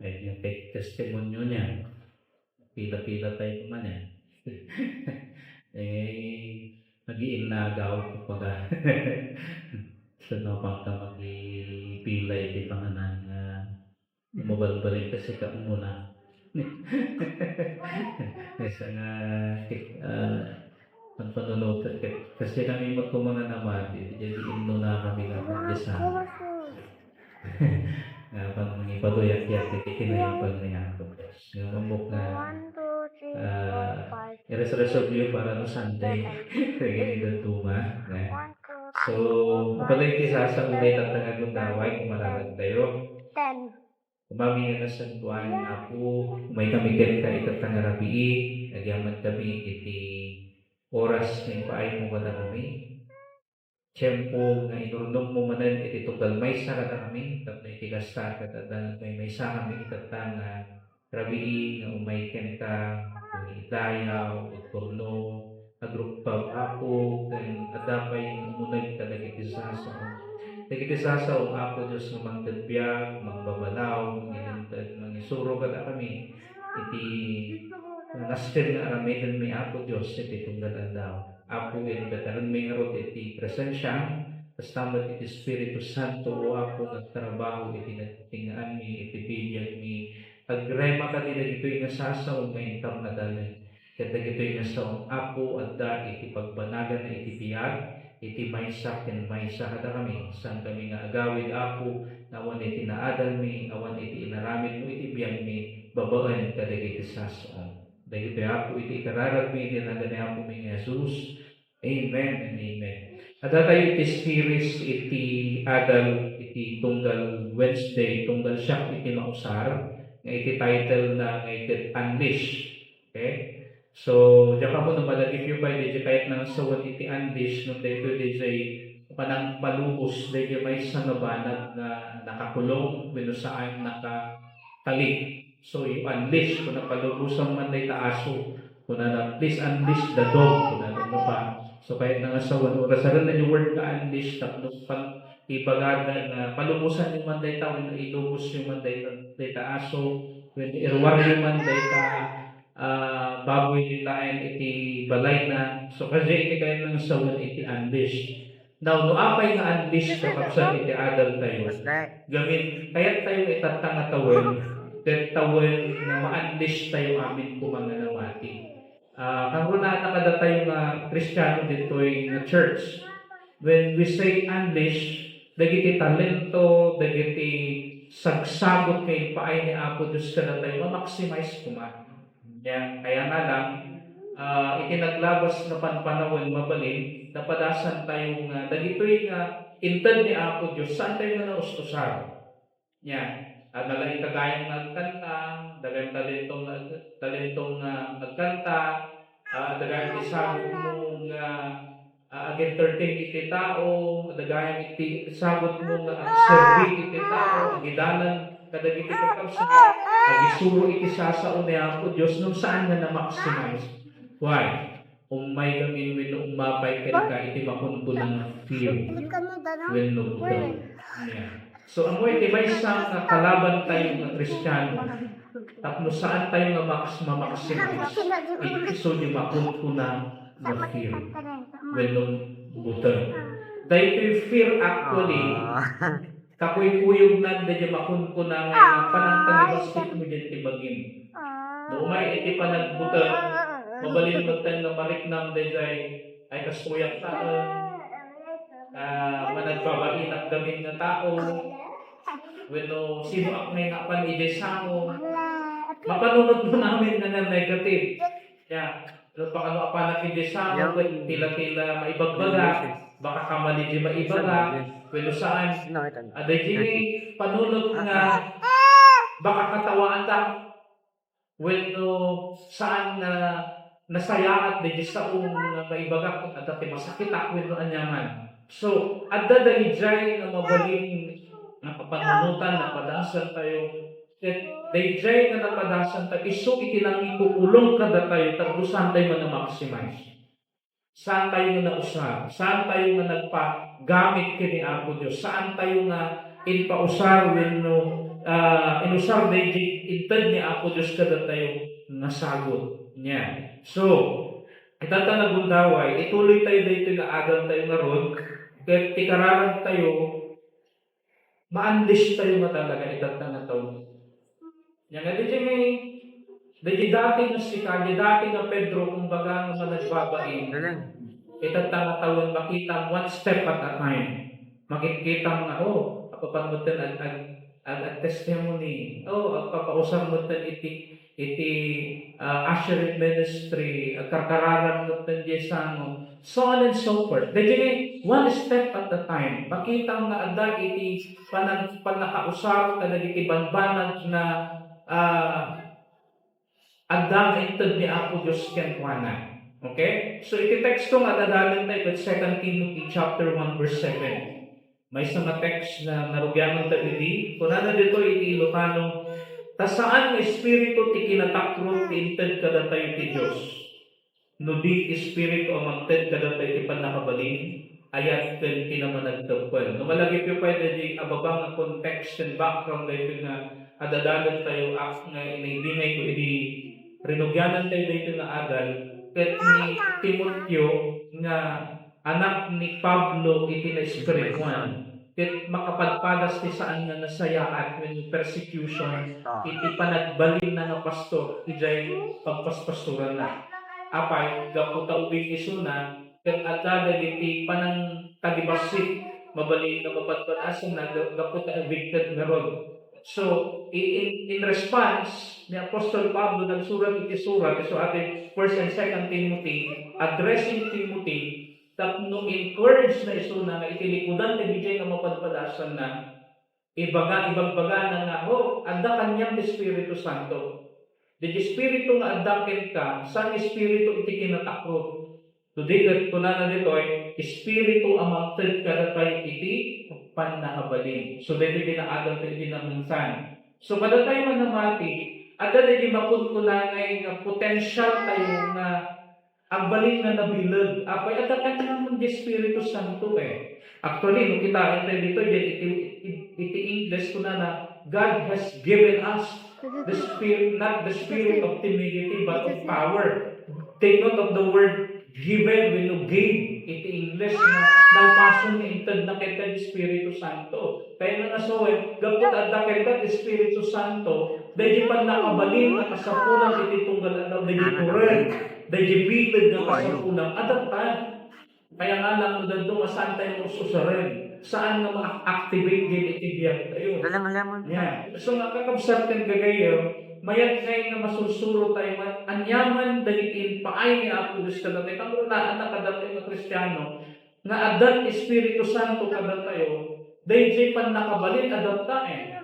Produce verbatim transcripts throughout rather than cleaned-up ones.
Ay, yung te-, testimonyo niya. Pila-pila tayo man yan. Eh, nag-iinnagaw, kumbaga. So, no, pagka magpipila iti panganan nga, mabalbalikas ka muna. Kaysa nga, ah, ang panunutan, kasi kami magkumanga naman, di, di, di, inno na kami nga, di sa, nga pang mangipaduyak-yak iti kinaipan ni Apo Dios. Nga mamok nga, ah, i-reserve para no Sunday. Kaya ganito tuma, nga. So, mabalay ti sasang may tatangag ng daway, kung mararag tayo. Umami nga nasantoan, Apo, umay kami kenka ita nga rabii, agyaman kami iti oras nga ipaaymo kadakami. Tiempo nga inurnongmo manen iti tunggal maysa kadakami, tapno iti kasta, ket adda nagmaymaysa kami itatta nga rabii nga umay kenka, nga idayaw, agturno, agrukpab, Apo, ken adda pay nga umuneg kadagiti sasao. Dagiti sasao, Apo Dios, nga mangted biag, mangbabalaw, mangilinteg, mangisuro kadakami iti nasken nga aramidenmi, Apo Dios, iti tunggal aldaw. Apo, inbitarenmi ngarud iti presensiam, kasta met iti Espiritu Santo, O Apo, nga agtrabaho iti nagtingaanmi, iti bibiagmi. Agrema kadi dagitoy nga sasao nga intam a danum. Ket dagitoy nga saom, Apo, adda iti pagbanagana iti biag, iti maysa ken maysa kadakami. Saankami nga agawid, Apo, nga awan iti naadalmi, awan iti inaramidmo iti biagmi, babaen kadagiti sasao. Dagitoy, Apo, iti ikararagmi iti nagan ni Apomi nga Jesus. Amen and amen. Adda tayo iti series iti adal iti tunggal Wednesday, tunggal siak iti mausar, nga iti title na nga iti Unleash. Okay? So, diak ammo no madagityo pay, daydiay kayatna nga sawen iti unleash, ngem daytoy, daydiay panangpalubos, daydiay maysa nga banag nga nakakulong, wenno saan, nakatali. So, you unleash, kuna, "Palubosan man dayta aso." Kunana, "Please unleash the dog." Kunana, no pa. So, kayatna nga sawen, orasarenna ti word nga unleash, tapno pan-, ibagada nga, "Palubosanyo man dayta, wenno ilubosyo man dayta, dayta aso, wenno iruaryo man dayta, ah, baboy dayta iti balayna." So, kadi iti kayatna nga sawen iti unleash. Now, no apay nga unleash, kakabsat, iti adal tayo? Gamin, kayat tayo itatta nga tawen, ket tawen nga ma-unleash tayo amin koma nga namati. Ah, kangrunaan na kadatayo nga Kristiano ditoy nga church. When we say unleash, dagiti talento, dagiti sagsagot nga impaay ni Apo Dios kadatayo, ma-maximize koma. Yan, kaya nga lang, ah, iti naglabas nga panpanawen mabalin, napadasan tayo nga, dagitoy nga inted ni Apo Dios, saan tayo nga naus-usar? Yan. Adda la iti gayam nga agkanta, dagiti talentong nga ag-, talentong nga agkanta, ah, adda gayam ti sagutmo nga, ah, ag-entertain iti tao, adda gayam iti sagutmo nga agserbi iti tao, agidanan kadagiti kakabsat, agisuro iti sasao ni Apo Dios, ngem saan nga na-maximize. Why? Ummay gamin wenno umapay kenka iti makunkuna nga fear wenno buteng. Amen. So, ammo iti maysa nga kalaban tayo nga Kristiano, tapno saan tayo nga max-, ma-maximize, iti isu ti makunkuna nga fear wenno buteng. Daytoy fear, actually, kakuykuyognan daydiay makunkuna nga panangpangibasketmo diay ti bagim. No umay iti panagbuteng, mabalin met nga mariknam daydiay, ay, kas kuyak tayo, ah, managbabainat gamin nga tao, wenno sinoak nga apan idiay sango, mapanunotmo amin nga negative. Ya, no, pakano apanak idiay sango, tila-tila maibagbaga, baka kamali diay maibaga, wenno saan, adda diay panunot nga baka katawaandak. Wenno saan nga nasayaat daydiay sao nga maibagak ket adda ti masakitak wenno aniaman. So, adda daydiay nga mabalin nga papanunotan, napadasan tayo. Ket daydiay nga napadasan tayo, isu iti nangikukulong kadatayo, tapno saan tayo nga na-maximize. Saan tayo nga nausar? Saan tayo nga nagpagamit ken ni Apo Dios? Saan tayo nga impausar wenno ah, inusar daydi inted ni Apo Dios kadatayo nga sagut niya. So, ita ta nagundaway, ituloy tayo daytoy nga adal tayo ngarud, ket ti kararag tayo, ma-unleash tayo nga talaga ita ta nga tawen. Nya nga, daydi, daydi dati nga sika, daydi dati nga Pedro, kumbaga, nga nagbabain. Galing. Ita ta nga tawen, makita one step at a time. Makikita nga, oh, apapan mo ten ag, ag, ag, ag testimony. Oh, agpapausar mo ten iti, iti, ah, ushering ministry, agkarkararan mo ten diay sango. So on and so forth. Daydi, one step at a time. Makita nga adda iti panag-, pannakausar kadagiti banbanag nga, ah, adda nga inted ni Apo Dios kenkuana. Okay? So, iti teksto nga adadalen tayo ket Second Timothy chapter one verse seven. Maysa nga text nga narugiangan ta idi, kunana ditoy iti Ilocano, "Ta saan nga espiritu ti kinatakrot ti inted kadatayo ti Dios." No di espiritu a mangted kadatayo ti pannakabalin, ayat ken kinamanagteppel. No malagipyo pay daydi ababa nga context ken background daytoy nga adadalen tayo, ak-, nga inaibingayko idi rinugianan tayo daytoy nga adal, ket ni Timoteo nga anak ni Pablo iti naespirituan, ket makapadpadas ti saan nga nasayaat wenno persecution iti panagbalinna nga pastor idiay pagpaspastoranna. Apay, gapu ta ubing isuna, ket adda dagiti panangtagibassit, mabalin nga mapadpadasanna, ga-, gapu ta evicted ngarud. So, i-, in, in response, ni Apostol Pablo nagsurat iti surat, isu iti First and Second Timothy, addressing Timothy, tapno encourage na isuna nga iti likudan dagiti nga mapadpadasanna, ibaga, ibagbagana nga, "Oh, adda kaniam ti Espiritu Santo." Dagiti Espiritu nga adda kenka, saan nga espiritu iti kinatakrot. Idi ket kunana ditoy, espiritu a mangted kadatayo iti pannakabalin. So, daytoy ti naadal tayo iti naminsan. So, kadatayo nga namati, adda dagiti makunkunanay nga potensial tayo nga agbalin nga nabileg. Apay, adda kaniamon ti Espiritu Santo, eh. Actually, no kitaen tayo ditoy, iti, iti English, kunana, "God has given us the spirit, not the spirit of timidity, but of power." Take note of the word given wenno gave iti English, nga nalpasen nga intedna kenka ti Espiritu Santo. Kayatna nga sawen, gapu ta adda kenka ti Espiritu Santo, daydi pannakabalin nga kasapulan iti tunggal a tao, daydi tured, daydi bileg nga kasapulan, adatta. Kaya nga lang, no dadduma, saan tayo maus-usaren? Saan nga ma-activate din iti biag tayo? Galang-galangan. Yeah. So nga, kakabsat ken gagayyem, mayat ngay nga masursuro tayo man, aniaman dagiti impaay ni Apo Dios kadatayo, kankuna, anak, kadatayo nga Kristiano, nga addan Espiritu Santo kadatayo, daydiay pannakabalin adatta, eh.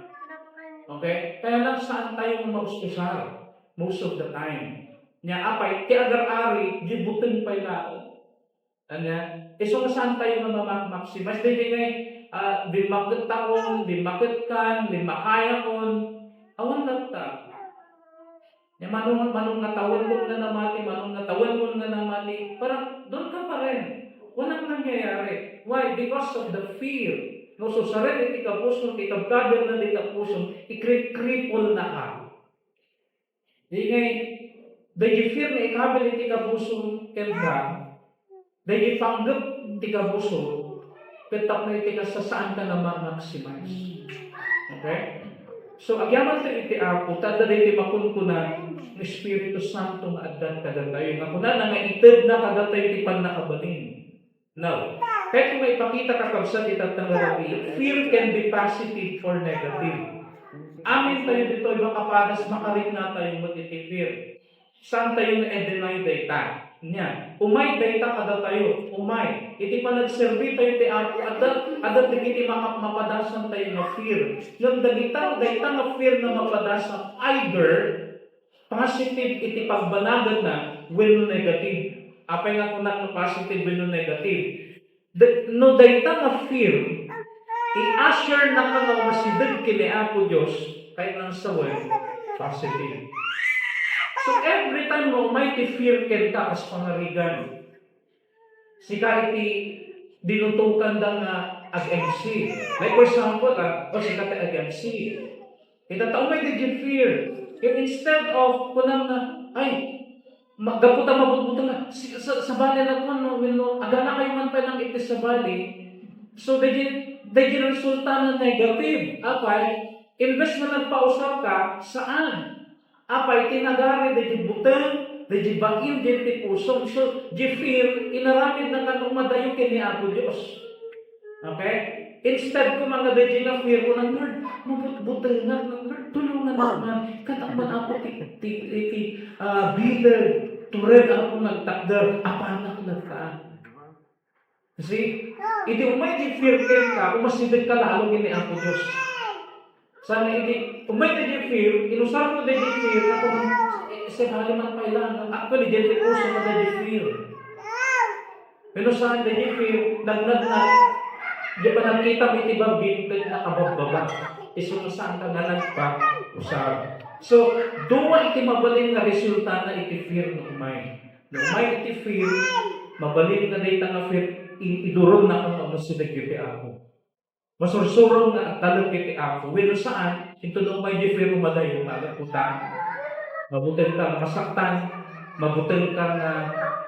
Okay? Kaya lang, saan tayo maus-usar most of the time? Nya, apay, ti agar-ari, di buteng pay laeng. Ania? Isu nga saan tayo nga ma-, ma-, maximize. Daydi ngay, ah, dimmakettakon, dimmaketkan, dimmakayakon. Awan latta. Nya, mano, mano nga tawenkon nga namati, mano nga tawenkon nga namati, parang doon ka pa rin. Walang nangyayari. Why? Because of the fear. No, so, sarili iti kapuson, ikabkabil na di kapuson, ikri-, cripple na ka. Di ngay, daydi fear nga ikabil iti kapusom kenka, daydi panggep ti kapusom, ket tapno iti kasta, saanka nga ma-maximize. Okay? So, agyaman tayo iti Apo, ta adda daydi makunkuna nga Espiritu Santo nga adda kadatayo, nga kunana nga itedna kadatayo ti pannakabalin. Now, kayatko nga ipakita, kakabsat, ita nga rabii, fear can be positive or negative. Amin tayo ditoy makapadas, makarikna tayo met iti fear. Saan tayo nga i-deny dayta? Nia, umay dayta kadatayo, umay. Iti panagserbi tayo ti Apo, adda, adda dagiti maka-, mapadasan tayo nga fear. Ngem dagita, dayta nga fear nga mapadasan, either positive iti pagbanaganna wenno negative. Apay nga kunak nga positive wenno negative? Da-, no dayta nga fear, i-assure naka nga umasideg ken ni Apo Dios, kayatna nga sawen, positive. So, every time nga umay ti fear kenka, kas pangarigan, sika iti dinutokanda nga ag-M C. Like, for example, ah, o sika ti ag-M C. Ita ta umay daydi fear. Yung instead of kunam na, "Ay, ma-, gapu ta mabutbuteng na, si-, sa-, sabali na to, no, wenno, agana kayo man pay lang iti sabali." So, daydi, daydi resulta na negative. Apay, imbes na nagpausar ka, saan? Apay, ti nagari, daydi buteng, daydi bain, daydi pusom. So, di fear, inaramid na kano madayo ken ni Apo Dios. Okay? Instead ko mga daydi nga fear ko nang, "Lord, mabutbutengak, Lord, tulongan man. Katak man ako ti, ti, ti, ah, bitter, tured ako nagtakder, apanak na ka." See? Idi umay ti fear kenka, umasideg ka lalo ken ni Apo Dios. Sana idi umay ti fear, inusar mo daydi fear, nga kung, eh, sabali man pay lang. Actually, daydi puso mo daydi fear. Pero saan daydi fear, nagnagna, di ba nakita mo iti bambin, ket nakababbaba. Isu nga saan ka nga nagpausar. So, dua iti mabalin nga resulta na iti fear no umay. No umay iti fear, mabalin nga dayta nga fear, i-, iduron na kung ano si dagiti Apo. Masursuro nga agtalek iti Apo. Wenno saan, into no umay di fear, umadayo nga agkuta. Mabuteng ka nga masaktan, mabuteng ka nga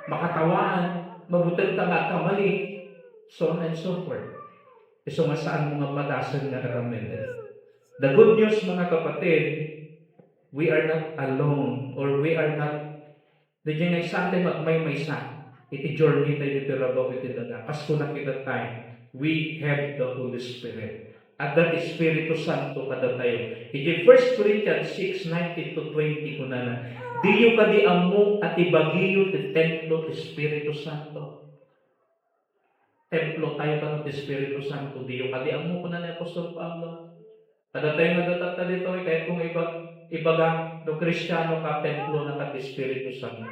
makatawaan, mabuteng ka nga agkamali, so on and so forth. Isu nga saan mo nga madasen nga aramiden. The good news, mga kapatid, we are not alone, or we are not, daydi nga saan tayo magmaymaysa iti journey tayo iti rabaw iti daga. Kas kuna kita tayo, we have the Holy Spirit. Adda ti Espiritu Santo kadatayo. Iti First Corinthians six nineteen to twenty kunana, "Diyo kadi ammo a ti bagiyo ti templo ti Espiritu Santo?" Templo tayo ken ti Espiritu Santo. Diyo kadi ammo, kuna ni Apostol Pablo. Kadatayo nga datatta ditoy, kayat kong iba-, ibaga, no Kristiano ka, templo na ka ti Espiritu Santo.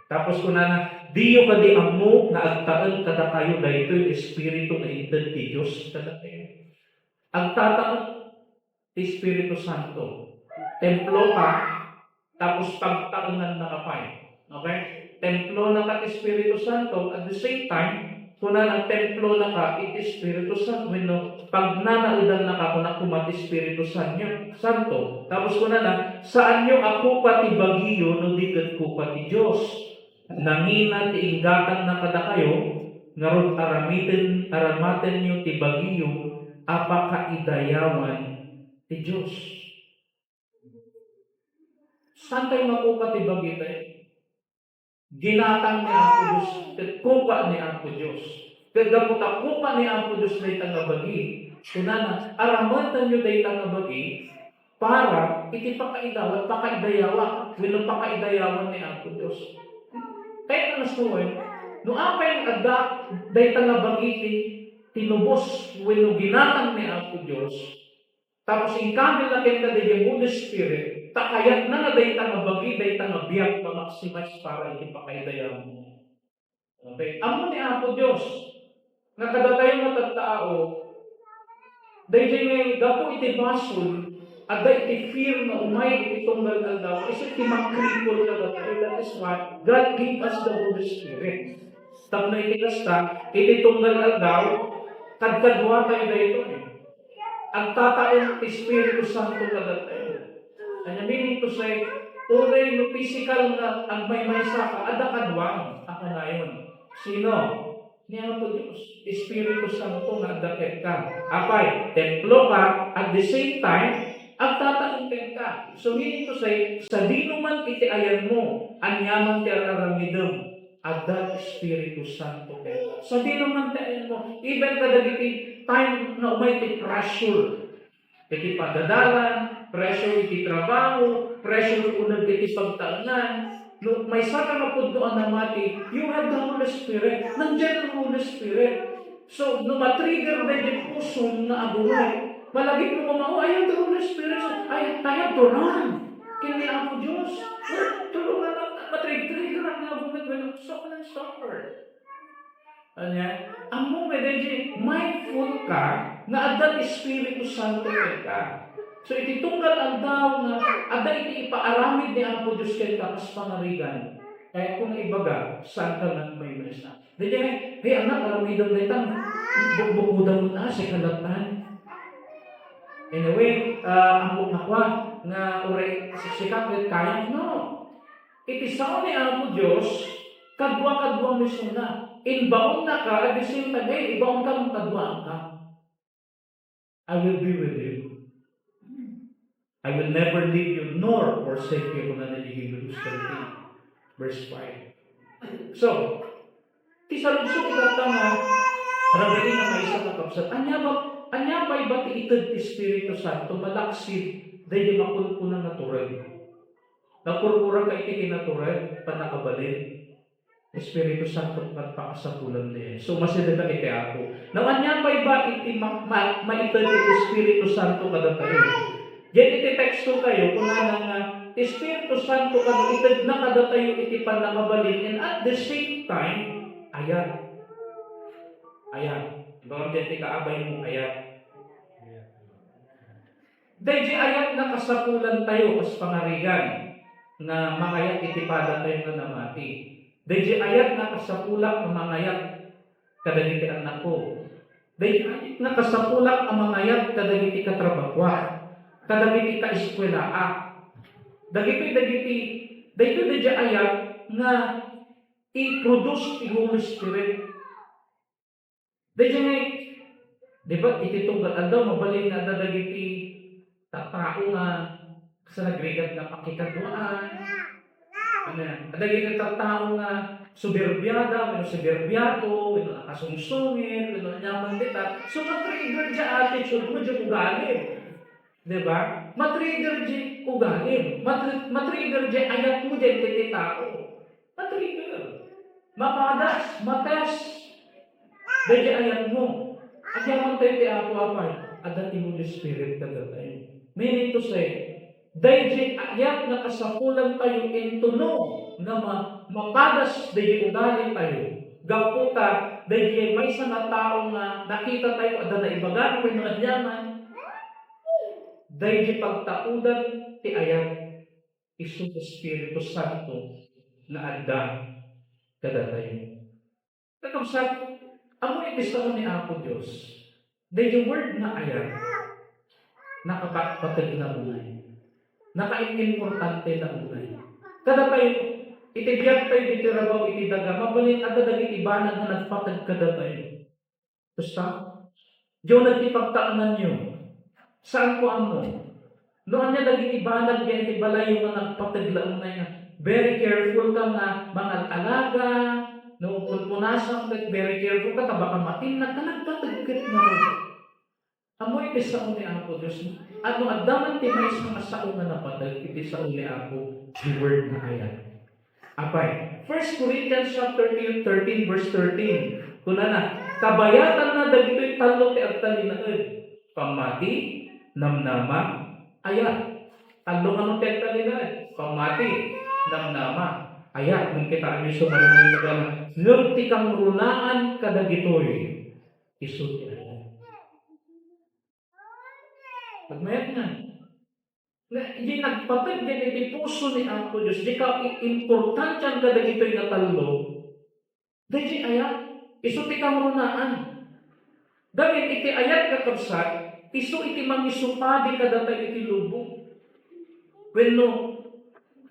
Tapos kunana, "Diyo kadi ammo nga agtaeng kadakayo daytoy Espiritu nga inted ti Dios kadakayo?" Agtataeng ti Espiritu Santo. Templo ka, tapos pagtaengan na ka pay. Okay? Templo na ka ti Espiritu Santo, at the same time, kuna na templo na ka iti Espiritu Santo, wenno pagnanaedan na ka, kuna, kuma ti Espiritu Santo, Santo. Tapos kuna na, "Saanyo a kupa ti bagiyo no di ket kupa ti Dios. Nangina ti inggatangna kadakayo, ngarud aramiden, aramatenyo ti bagiyo a pakaidayawan ti Dios." Saan tayo makupa ti bagitayo? Ginatang ni Apo Dios, ket kupa ni Apo Dios. Ket gapu ta kupa ni Apo Dios dayta nga bagi, kunana, "Aramatenyo dayta nga bagi para iti pakaidawan, pakaidayawan, wenno pakaidayawan ni Apo Dios." Kaya nga nasawen, no apay nga adda dayta nga bagi ti, tinubos wenno ginatang ni Apo Dios, tapos inkambil na kenka daydi Holy Spirit, ta kayatna nga dayta nga bagi, dayta nga biag, ma-maximize para iti pakaidayawan mo. Okay? Ammo ni Apo Dios nga kadatayo nga tattao, daydiay nga gapu iti basol, adda iti fear nga umay iti tunggal aldaw, isu ti mangkripul kadatayo. That is why God gave us the Holy Spirit. Tapno iti kasta, iti tunggal aldaw, kadkaduatayo daytoy. Agtataeng ti Espiritu Santo kadatayo. Ania, meaning to say, uray no physical nga agmaymaysa ka, adda kaduam a kanayon. Sino? Ni Apo Dios. Espiritu Santo nga adda kenka. Apay, templo ka, at the same time, agtataeng kenka. So, meaning to say, sadino man iti ayanmo, aniaman ti ar-aramidem, adda ti Espiritu Santo kenka. Sadino man ti ayanmo, even kadagiti time nga umay ti pressure. Iti padadalan, pressure iti trabaho, pressure uneg iti pagtaengan. No, maysa ka nga pudno a namati, you have the Holy Spirit. Nandiyan ang Holy Spirit. So, no ma-trigger na yung puso nga aguray, malagip mo nga, "Oh, I have the Holy Spirit. I, I have to run." Kini Apo Diyos, tulungan ang matrigger ang mga bumagay ng so on and so forth. Ania, ammo nga daydi, mindful ka nga adda ti Espiritu Santo kenka. So, iti tunggal aldaw nga adda iti ipaaramid ni Apo Dios kenka, kas pangarigan, kayatko nga ibaga, saan ka nagmaymaysa. Daydi, "Hey, anak, aramidem dayta, bukbukodam met, ah, sa kalatan." Anyway, ah, ammok nga kua, nga uray siksika ket kayam, no. Iti sao ni Apo Dios, kadua-kadua mismona. Imbaonna ka, at the same time, eh, ibaonka ngem kaduaanka. "I will be with you. I will never leave you nor forsake you," kuna ni Hebrews thirteen, verse five. So, ti saludsod itatta nga rabii nga maysa nga kabsat, ania ba, ania pay ba ti ited ti Espiritu Santo malaksid daydi makunkunaan nga tured? Napurpuran ka iti kinatured, pannakabalin? Espiritu Santo, pagpakasapulan diay. So, masideg iti Apo. Ngem ania pay ba iti ma-, ma-, maited ti Espiritu Santo kadatayo? Diay iti teksto tayo, kunana nga, Espiritu Santo kano itedna kadatayo iti pannakabalin, and at the same time, ayat. Ayat. Ibaga diay ti kaabaymo, ayat. Daydi ayat nga kasapulantayo kas Pangarigan nga mangayat iti padatayo nga namati. Daydi ayat nga kasapulak nga mangayat kadagiti annakko. Daydi ayat nga kasapulak nga mangayat kadagiti katrabahoak, kadagiti kaeskuelaak. Dagitoy dagiti, daytoy daydi ayat nga i-produce ti Holy Spirit. Daydiay, di ba, iti tunggal aldaw, mabalin nga adda dagiti tattao nga sa nagrigat nga pakikaduaan. Ano yan? Adda dagiti tattao nga suberbiada, wenno suberbiado, wenno nakasungsungit, wenno aniaman dita. So, ma-trigger diay attitude mo, diay ugalim. Di ba? Ma-trigger diay ugalim. Matri-, ma-trigger diay ayat mo diay iti tao. Ma-trigger. Mapadas, matest. Daydi ayat mo. Agyaman tayo ti Apo, apay, adda ti Holy Spirit kadatayo. Meaning to say, daydi ayat nga kasapulantayo intuno nga ma-, mapadas daydi ugalitayo. Gapu ta, daydi maysa nga tao nga nakitatayo, adda naibagan wenno aniaman, daydi pagtaudan ti ayat. Isu ti Espiritu Santo nga adda kadatayo. Kakabsat, ammo iti sao ni Apo Dios, daydi word nga ayat, nakapatpateg na unay. Nakaimportante na unay. Kadatayo, iti biagtayo iti rabaw iti daga, mabalin adda dagiti banag nga nagpateg kadatayo. Kasta? Diyo nagtipagtaenanyo. Saan ko ammo? No ania dagiti banag diay iti balayyo nga nagpateg la unay nga, very careful ka nga mangal-alaga, no pulpunasam ket very careful ka, ta baka matinag ka, nagpateg ket ngarud. Ammo iti sao ni Apo Dios, no adda man ti maysa nga sao nga napateg iti sao ni Apo, the word nga ayat. Apay, First Corinthians chapter thirteen, verse thirteen. Kunana, kabayatanna dagitoy tallo ti agtalinaed. Pammati, namnama, ayat. Tallo nga no ti agtalinaed. Pammati, namnama, ayat. Ngem kitaenyo, sumaruno nga, ngem ti kangrunaan kadagitoy, isu ti ayat. Agmayat nga. Nga, idi nagpateg iti puso ni Apo Dios, di ka i-, importantian kadagitoy nga tallo. Daydi ayat, isu ti kangrunaan. Gamin iti ayat, kakabsat, isu iti mangisupadi kadatayo iti lubong. Wenno,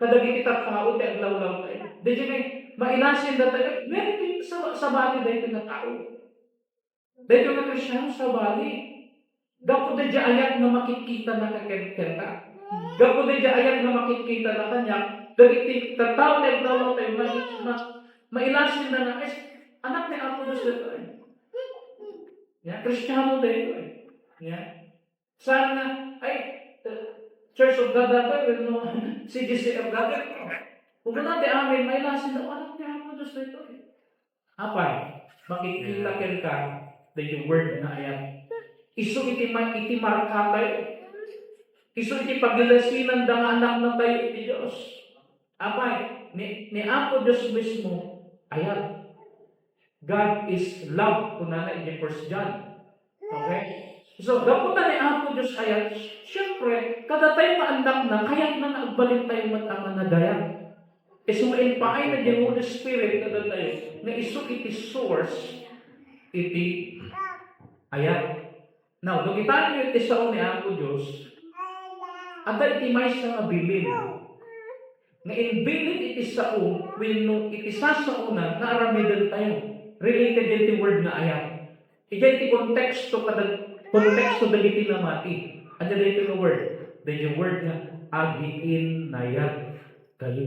kadagiti tattao ti aglawlawtayo. Daydi nga, mailasin datayo, "Wen, sa-, sabali daytoy nga tao." Daytoy nga Kristiano, sabali. Gapu daydi ayat nga makitkitanna ken-, kenka. Gapu daydi ayat nga makitkitanna kaniak, dagiti tattao ti aglawlawtayo, ma-, ma-, mailasinda nga, "Ay, anak ni Apo Dios daytoy. Nia, Kristiano daytoy." Nia. Saan nga, "Ay, Church of God daytoy, wenno C G C F daytoy." Ugna ti amin, mailasinda, "O, anak ni Apo Dios daytoy." Apay, makikita kenka daytoy word nga ayat. Isu iti ma-, iti markatayo. Isu iti pagilasinanda nga anaknatayo iti Dios. Apay, ni, ni Apo Dios mismo, ayat. God is love, kunana iti First John. Okay? So, gapu ta ni Apo Dios ayat, siyempre, kadatayo nga annakna, kayatna nga agbalintayo met a managayat. Isu nga impaayna ti Holy Spirit kadatayo, nga isu iti source iti ayat. Now, no kitaenyo iti sao ni Apo Dios, adda iti maysa nga bilin. Nga imbilin iti sao wenno iti sasaona nga aramidentayo. Related iti word nga ayat. Idiay ti konteksto kada, konteksto dagiti namati. Ania daytoy nga word? Daytoy word nga agiinnayat kayo.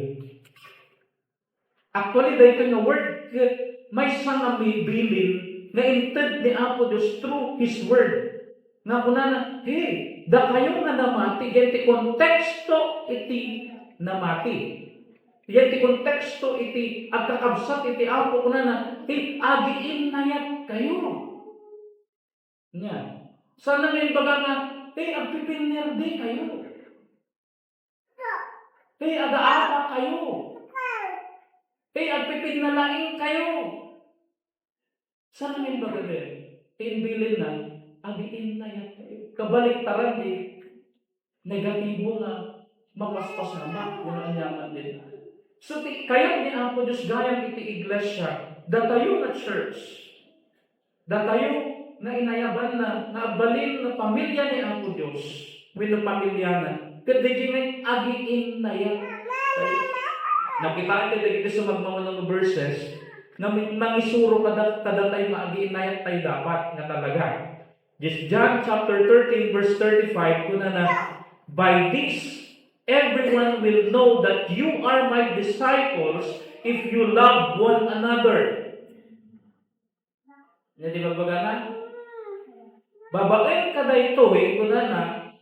Actually, daytoy nga word ket maysa nga bilin nga inted ni Apo Dios through His Word. Nga kunana, "Hey, dakayo nga namati," idiay ti konteksto iti namati. Idiay ti konteksto iti agkakabsat iti Apo, kunana, "Hey, agiinnayat kayo." Nia, saan nga imbaga nga, "Hey, agpipinnerdi kayo." Hey, agaapa kayo. Hey, agpipinnalaing kayo. Saan nga imbaga dayta? Imbilinna, agiinnayat kayo. Kabaliktaran ti negatibo nga mapaspasamak wenno aniaman dayta. So, ti kayat ni Apo Dios gayam iti iglesia, datayo nga church, datayo nga inayabanna nga agbalin nga pamilia ni Apo Dios wenno pamiliana, ket daydi nga agiinnayat tayo. Nakitaen tayo dagiti sumagmamano nga verses nga mi-, mangisuro kada, kadatayo nga agiinnayat tayo dapat nga talaga. Just John chapter thirteen, verse thirty-five, kunana, "By this, everyone will know that you are my disciples if you love one another." Ania ti bagbagana? Babaen kadaytoy, kunana,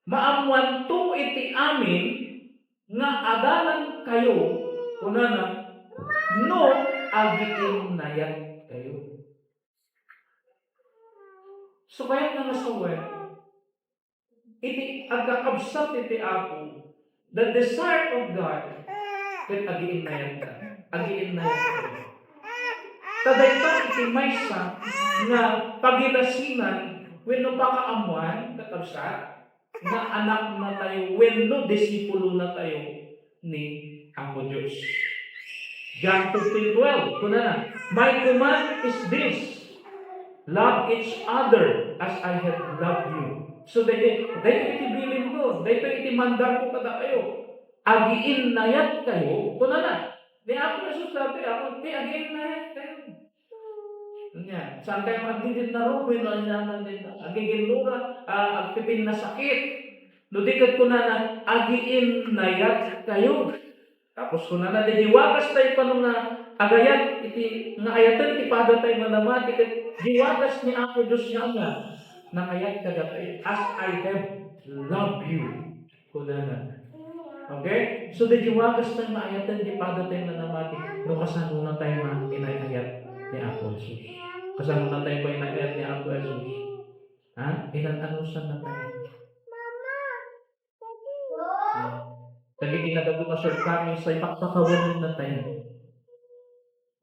maammoanto iti amin nga adalan kayo, kunana, no agiinnayat kayo. So, kayat nga sawen, iti agkakabsat iti Apo, the desire of God, ket agiinnayat ka. Agiinnayat ka. Ta dayta iti maysa nga pagilasinan wenno pakaammoan, kakabsat, nga anakna tayo wenno disipulona tayo ni Apo Dios. John fifteen twelve, kunana, "My command is this, love each other as I have loved you." So, daytoy, daytoy iti bilin ko, daytoy iti mandar ko kadakayo. Agiinnayat kayo, kunana. Ni Apo Jesus, sabi, "Ako, ti agiinnayat kayo." Ania, saan kayo agdidinnarup wenno aniaman dayta? Agiginnura, ah, agpipinnasakit. No di ket kunana, "Agiinnayat kayo." Tapos kunana, di, diwagas tayo kano nga agayat iti, nga ayaten ti padatayo nga namati, ket diwagas ni Apo Dios nga ania, nangayat kadatayo, "As I have loved you." Kunana. Okay? So, di diwagas tayo nga ayaten ti padatayo nga namati, no kasanona tayo nga inay-ayat ni Apo Jesus. Kasanona tayo nga inay-ayat ni Apo Jesus? Ha? Inan-anusan na tayo. Dagiti nagabu nga shortcomings, say pakpakawanen na tayo.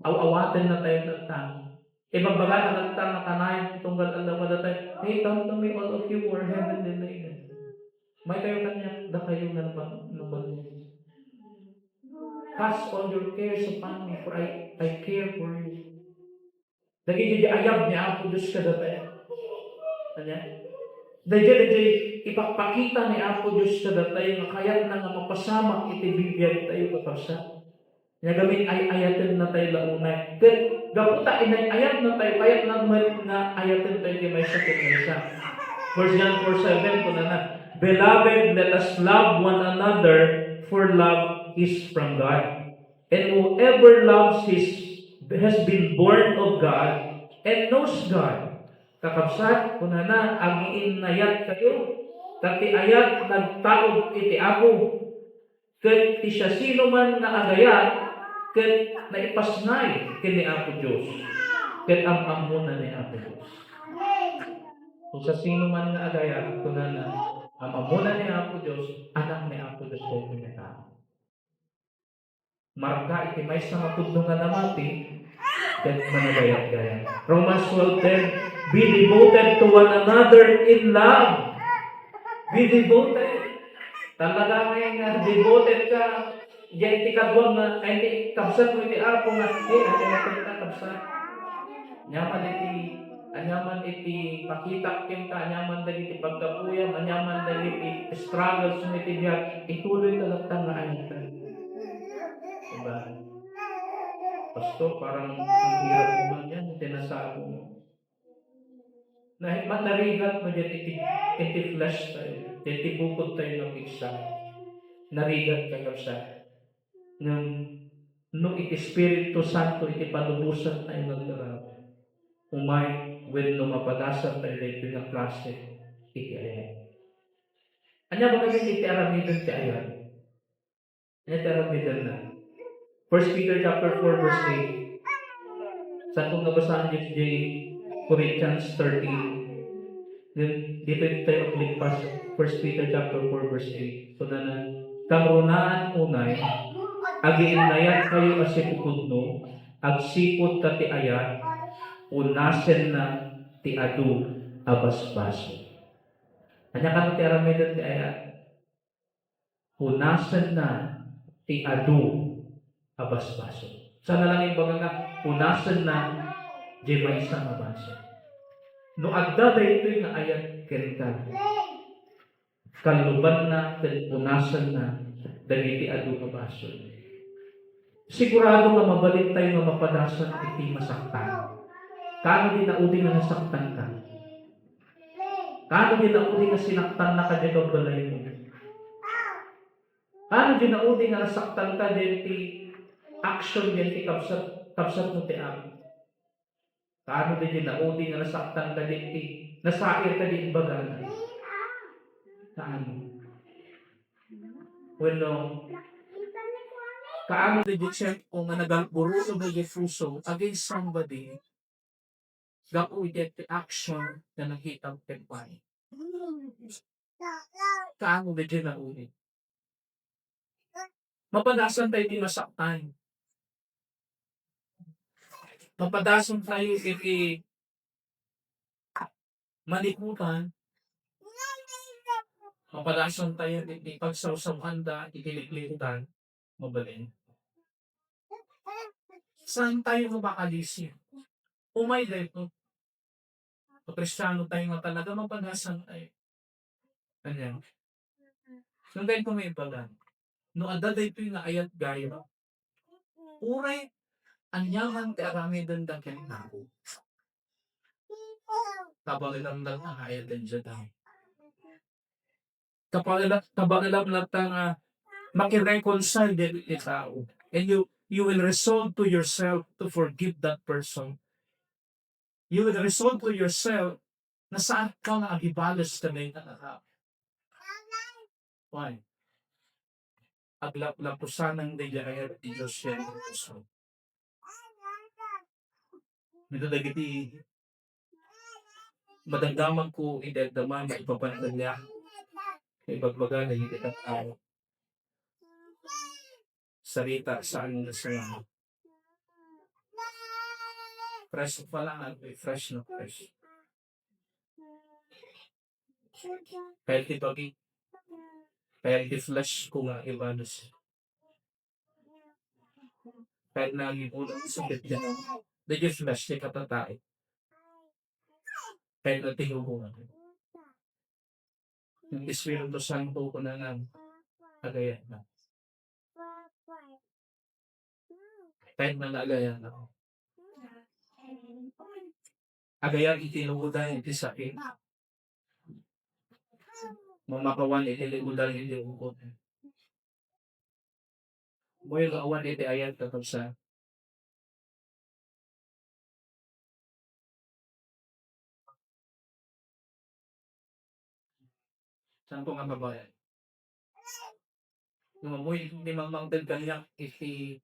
Aw-awaten na tayo, tatta. Ibagbaga na tatta nga kanayon tunggal aldaw kadatayo, "Hey, come to me, all of you who are heavy laden." Mayat kayo kaniak, dakayo nga naman, naman. "Cast all your cares upon me, for I, I care for you." Dagiti ayab ni Apo Dios kadatayo. Ania? Daydi, daydi ipakpakita ni Apo Dios kadatayo nga kayatna nga mapasamak iti bibiag tayo, kakabsat. Ania, gamin ay-ayaten na tayo la unay. Ket gapu ta inay-ayat na tayo, kayatna met nga ayaten tayo ti maysa ken maysa. First John four seven, kunana, "Beloved, let us love one another, for love is from God. And whoever loves his, has been born of God and knows God." Kakabsat, kunana, agiinnayat kayo, ta ti ayat nagtaud iti Apo. Ket ti siasinoman nga agayat, ket naipasngay ken ni Apo Dios, ket am-ammona ni Apo Dios. Ti siasinoman nga agayat, kunana, am-ammona ni Apo Dios, anak ni Apo Dios, o ken ni Apo. Marka iti maysa nga pudno nga namati, ket managayat-gayat. Romans twelve ten, "Be devoted to one another in love." Be devoted. Talaga nga, nga devoted ka, diay ti kaduam nga, ay ti kabsat mo iti Apo nga, "Hey, ati na ka, kabsat." Nia man iti Aniaman iti pakitak kenka, aniaman dagiti paggapuem, aniaman dagiti struggles mo iti biag, ituloy ka latta nga ayaten. Diba? Pastor, parang ang hirap naman yan, tinasabi mo. Na, man narigat mo dyan iti, iti flesh tayo, iti bukod tayo nga pigsa. Narigat ka, kabsa. Ngem no iti Espiritu Santo iti palubosan tayo nga agraman, umay wenno mapadasan tayo daytoy nga klase iti ayat. Ania ba kadi iti aramiden ti ayat? Ania ti aramidenna? First Peter chapter four verse eight. Saan ko nga basaan ditoy Corinthians thirteen? Then, ditoy tayo agligpas, First Peter chapter four verse eight. Kunana, "Kangrunaan unay, agiinnayat kayo a sipupudno, agsipud ta ti ayat, punasenna ti adu a basbasol." Ania kano ti aramiden ti ayat? Punasenna ti adu a basbasol. Saan a lang ibaga nga, punasenna diay maysa nga basol. No adda daytoy nga ayat kenka, kallubanna ken punasenna dagiti adu a basol. Sigurado nga mabalin tayo nga mapadasan iti masaktan. Kaano di naudi nga nasaktan ka? Kaano di naudi nga sinaktan na ka di kabalaymo? Kaano di naudi nga nasaktan ka di ti action di ti kabsat, kabsat mo ti Apo? Kaano di naudi nga nasaktan ka di ti nasair ka di imbagana? Kaano? Wenno, kaano di tiempo nga nagalburuno dagiti puso against somebody gapu iti action nga nakita kenkuana? Kaano di naudi? Mapadasan tayo iti masaktan. Mapadasan tayo iti manikutan. Mapadasan tayo iti pagsawsawanda, iti liklitan. Mabalin. Saan tayo nga makalisi? Umay dayto. Kristiano tayo nga talaga, mapadasan tayo. Ania? Saan tayo kumibagan? No adda daytoy nga ayat gayo, uray aniaman ti aramidenda kenka, kabaelamda nga ayaten dayta. Kabaela-, kabaelam latta nga makireconcile dagiti tao. And you, you will resolve to yourself to forgive that person. You will resolve to yourself nga saan ka nga agibales kadayta nga tao. Why? Aglaplapusanan daydi ayat ti Dios iti puso. Ita dagiti madamdamagko iti agdama nga ipapantalia, nga ibagbagana iti tattao. Sarita saan nga sanga. Fresh pa lang, fresh na fresh. Kaya ti pagi-, kaya ti flesh ko nga ibalos. Kaya naging ulo sa sakit niya. Dagiti flesh ti katatai. Kaya natingubo nga. Ang Espiritu Santo ko na nga agayat na. Kaya na agayat na. Agayat iti lugudan iti sakit. Mamakawan iti lugudan iti ukot. Moy nga awan iti ayat, kakabsat. Saan ko nga babayan? Nga moy ni mamangted kaniak iti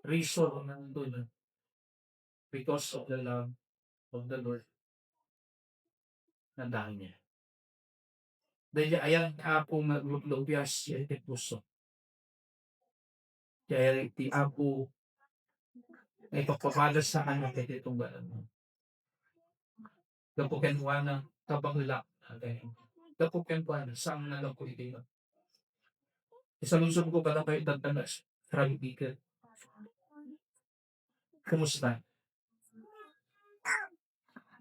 reason nga nandun, because of the love of the Lord. Nadaan niya. Daydi ayat ti Apo nga aglubias iti puso. Daydi ayat ti Apo nga ipagpapadasan iti tunggal. Gapu kenkuana, kabaelak. Gapu kenkuana, saan nga gapu iti. Isaludsod ko kadakayo, daddanas, Rabi Baker. Kumusta?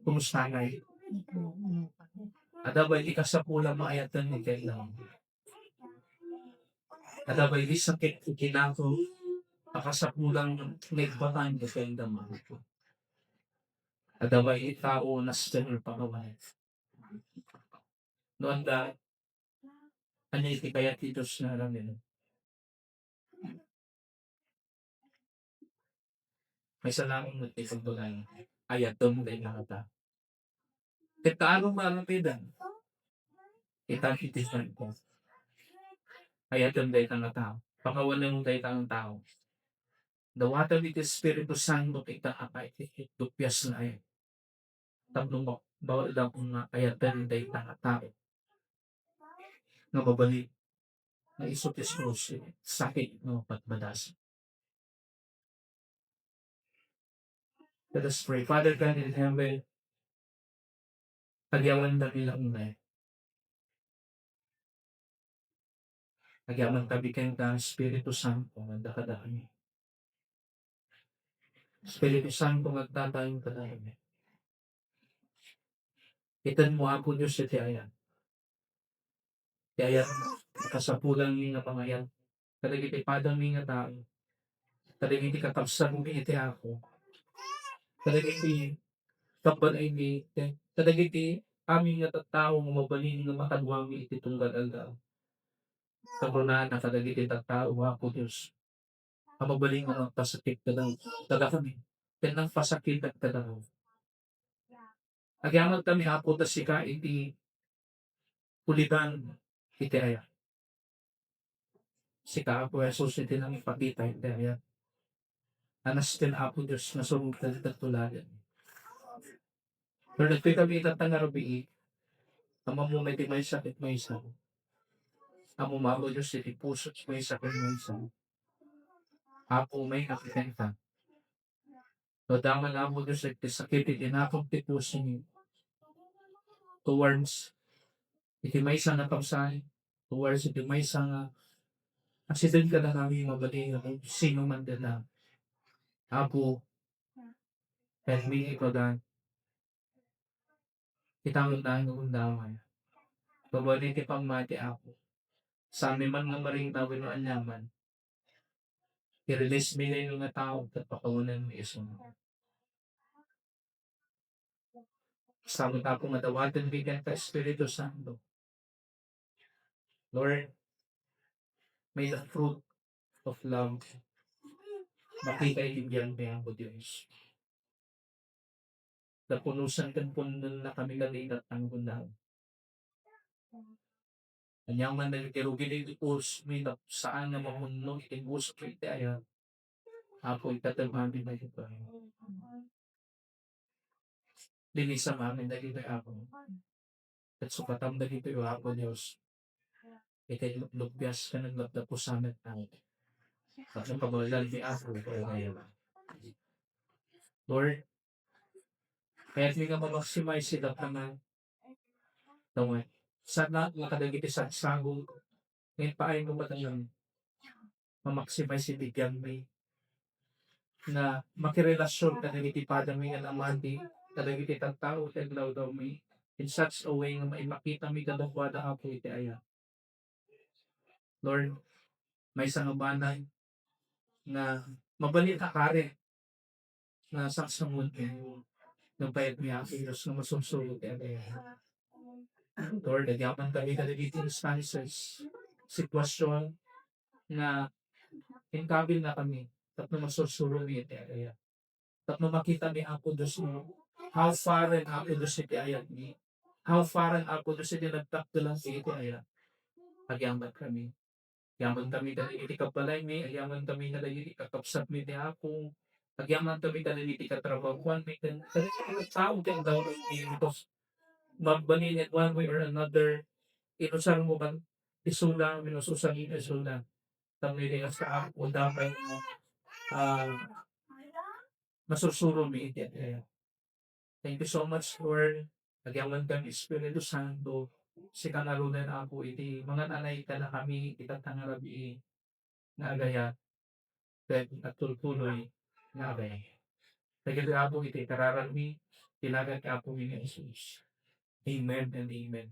Kumusta ngay? Adda bay ti kasapulan nga ayaten iti kayatmo? Adda bay ti sakit iti kinako a kasapulan nga ibatang iti kayatmo? Adda bay ti tao nga nasten nga pakawan? No adda, ania iti kayat ti Dios nga aramidem? Maysa laeng met ti pagbaga nga ayatem dayta nga tao. Ket ta aron maaramidem, itan iti Santo. Ayatem dayta nga tao. Pakawanem dayta nga tao. Dawatem iti Espiritu Santo ita a pay iti dupias nga ayat. Tapno ma-, bawal da nga ayaten dayta nga tao nga mabalin nga isu ti sakit nga mapatmadasa. Let us pray. Father God in heaven, agyamankami la unay. Agyamankami kenka, Espiritu Santo, nga adda kadakami. Espiritu Santo, nga agtatang kadakami. Itanmo, Apo Dios, iti ayat. Iti ayat, kasapulanmi nga pangayat kadagiti padami nga tao, kadagiti kakabsatmi iti Apo, kadagiti kabbalaymi, kadagiti amin nga tattao nga mabalin nga makaduami iti tunggal aldaw. Karunaanna kadagiti tattao, Apo Dios, a mabalin nga nagpasakit kada-, kadakami, ken nagpasakit kadakami. Agyamankami, Apo, ta sika iti ulidan iti ayat. Sika, Apo Jesus, iti nangipakita iti ayat. Anas ken Apo Dios nga sumungkal ket tuladen. Pero nagpikami ita nga rabii, Ama mo, may di maysa ket maysa. Ama mo, Apo Dios, iti puso maysa ken maysa. Apo, may nakikita. No, daman, Apo Dios, iti sakit iti nakop ti puso mi towards iti maysa nga kabsat, towards iti maysa nga asideg kadakami, mabalin nga kung sino man dita. Apo, help me, Apo God. Kita mo tayo nga undaway. Babaen iti pammati, Apo. Saan mi man nga maringna wenno aniaman, i-release mi daytoy nga tao ket pakawanem mi isu. Salamat, Apo, nga dawaten mi kenka, Espiritu Santo. Lord, may the fruit of love makita iti biag mi, Apo Dios. Napunosan ken punnona kami kadagiti tattao nga undaway. Aniaman dagiti rugi dagiti puso mi, saan nga mamunno iti puso mi iti ayat. Apo, ikatem amin dagitoy. Linisam amin dagitoy, Apo. Ket sukatam dagitoy, Apo Dios, iti lublubias ken naglapdapo sa amin, Apo. Ket no kabaelan mi, Apo, iti ayat. Lord, kayatmi nga ma-maximize iti tattao nga, tawen, saan nga kadagiti sagsagol nga impaaymo kadakami, ma-maximize iti biagmi, nga makirelasion kadagiti padami nga namati kadagiti tattao ti aglawlawmi in such a way nga maimakitami kadakuada, Apo, iti ayat. Lord, maysa nga banag nga mabalin a karit nga sangsanguen nga payatmi, Apo Dios, nga masursuro ti agayat. Lord, agyamankami kadagiti instances, sitwasyon nga inkabilnakami tapno masursuromi iti agayat. Tapno makitami, Apo Dios, no, how far-en, Apo Dios, iti ayatmi. How far-en, Apo Dios, iti nagtakdelanmi iti ayat. Agyamankami. Agyamankami kadagiti kabbalaymi, agyamankami kadagiti kakabsatmi ti Apo, agyamankami kadagiti katrabahoanmi, ken kadagiti tao ti aglawlawmi, because mabalin in one way or another, inusarmo kan isuna, inususanmi isuna. Tapno iti kasta, Apo, damay nga, ah, masursuromi iti ayat. Thank you so much, Lord. Agyamankami, Espiritu Santo, sika ngaruden, Apo, iti mangan-anay kadakami iti tattao nga rabii nga agayat, ket agtultuloy nga agayat. Dagiti, Apo, iti kararagmi, Ti nagan ti Apomi nga Jesus. Amen and amen.